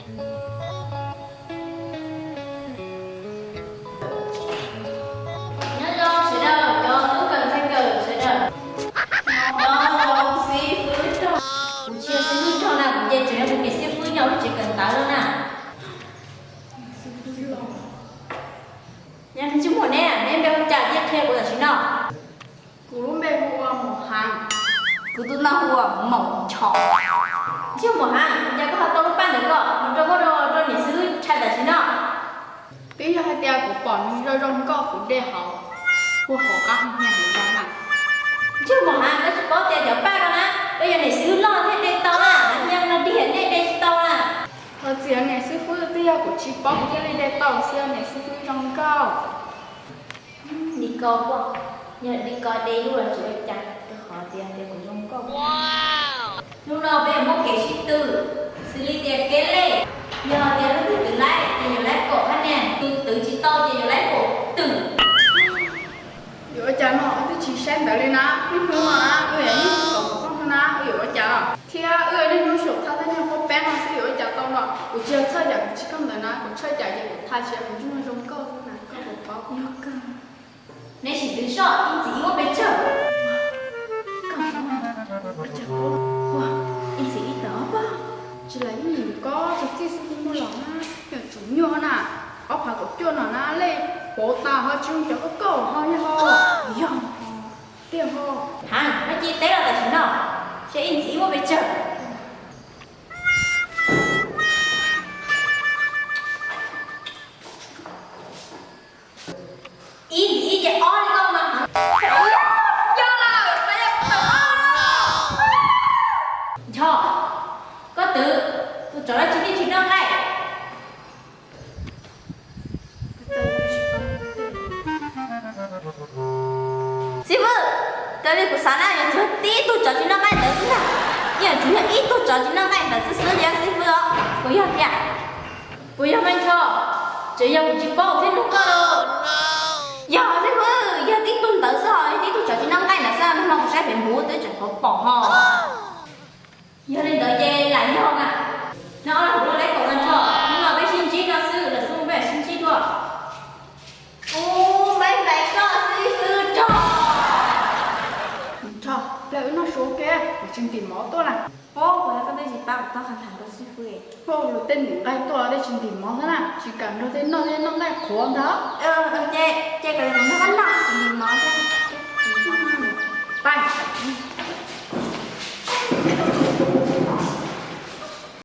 Nyob zoo sawv daws, cov tub kawm ntxhais kawm sawv daws. Nyob zoo xib fwb nrog. Kuv tsis yog xib fwb nrog na, kuv ces tseem yog kuv niam xib fwb nyob lub tsev kawm ntawv no na. Nyob zoo, tsis muaj neb, neb npe hu cas thiab qhia kuv tam sim no. Kuv lub npe hu ua Maum Hav. Kuv tus no hu ua Maum Nchos. Tsis muaj Hav, cas koj ho tau lub paj ntawm koj mus rau koj rau niam xib fwb tshaj tam sim no? Twb yog hais tias kuv pom nws zoo zoo nkauj kuv de hauv, hu hauv qab hu nyiaj hauv zos na. Tsis muaj Hav, koj tsis paub tias cov paj ko na, koj yog niam xib fwb loj thiaj de tau na, nyiaj no dig nej de tsis tau na. Thov txim niam xib fwb, twb yog kuv tsis paub kuv thiaj li de tau xwb, niam xib fwb zoo nkauj. Li ko, yog li ko de ib lub los tsis ua cas, rau qhov tias tias kuv zoo nkauj. Hnub no peb yuav muaj kev sib tw, xws li tias kev lej, yog tias leej twg twv laib ces yuav laib kaum qhab niag, tus twv tsis tau ces yuav laib kaum twm. Yuav ua cas no wb twb tsis saib ntawd li na, niaj hnub no na wb yeej tsis tau pom koj no na, wb yuav ua cas los? Thiab wb niaj hnub xyaum thaj thaj niag qhuab peb no xwb yuav ua cas tau no? Kuv tsis yog txhawj yam kuv tsis koj ntawd na, kuv txhawj yam ces kuv tha sis kuv ntsej muag zoo nkauj xwb na, koj puas paub? Yog kawg. Neb sim twv soj ib ntxim ib muaj pes tsawg? Koj ua cas ua ib ntxim ib tawm pab? Tsis lam ib nim koj tsis txij xwb kuj muaj los na, yog tsum nyuaj na, ob phav kaum cuaj no na lej pauv tas ho tsis zoo cov koj koj ho yog ho. Yog tiag ho. Hav, koj cia teb los tam sim no, seb ib ntxim ib muaj pes tsawg. Ib ntxim ib ces ob li koj mas. Yog lawm, mas yog kuv tawm ob no. Nchos, koj twv tus tsov dab tsi thiaj tsis noj nqaij? Xib fwb, raws li kuv xav na yuav tsum tib tug tsov tsis noj nqaij ntawd xwb na. Yeej yuav tsum yog ib tug tsov tsis noj nqaij ntawd xwb xwb li xib fwb os. Puas yog thiab? Puas yog mas Nchos? Tseem yog kuv tsis paub thiab nug koj los? Yog xib fwb, yog tib tug ntawd xwb os, yog tib tug tsov tsis noj nqaij ntawd xwb, hnub no kuv saib Facebook twb tseem pom pom ho. Yog li ntawd ces lam yog mas. No ob leeg kuv los laib kaum no Nchos, hnub no peb sib ntsib no xwb, lwm xyoo peb sib ntsib dua. Ub, npaib npaib koj xib fwb Nchos. Nchos, pliag wb noj su ua ke, kuv tsis ntim mov tuaj na. Ub, kuv yog koj tej tsis pab kuv tau qhov tham rau xib fwb. Ub, luag tej ntim nqaij tuaj tej tsis ntim mov xwb na, tsis kam nrog tej noj tej noj nqaij qhuav ntag. Ces, ces kom kuv nrog koj noj, tsis ntim mov thiab. Pais.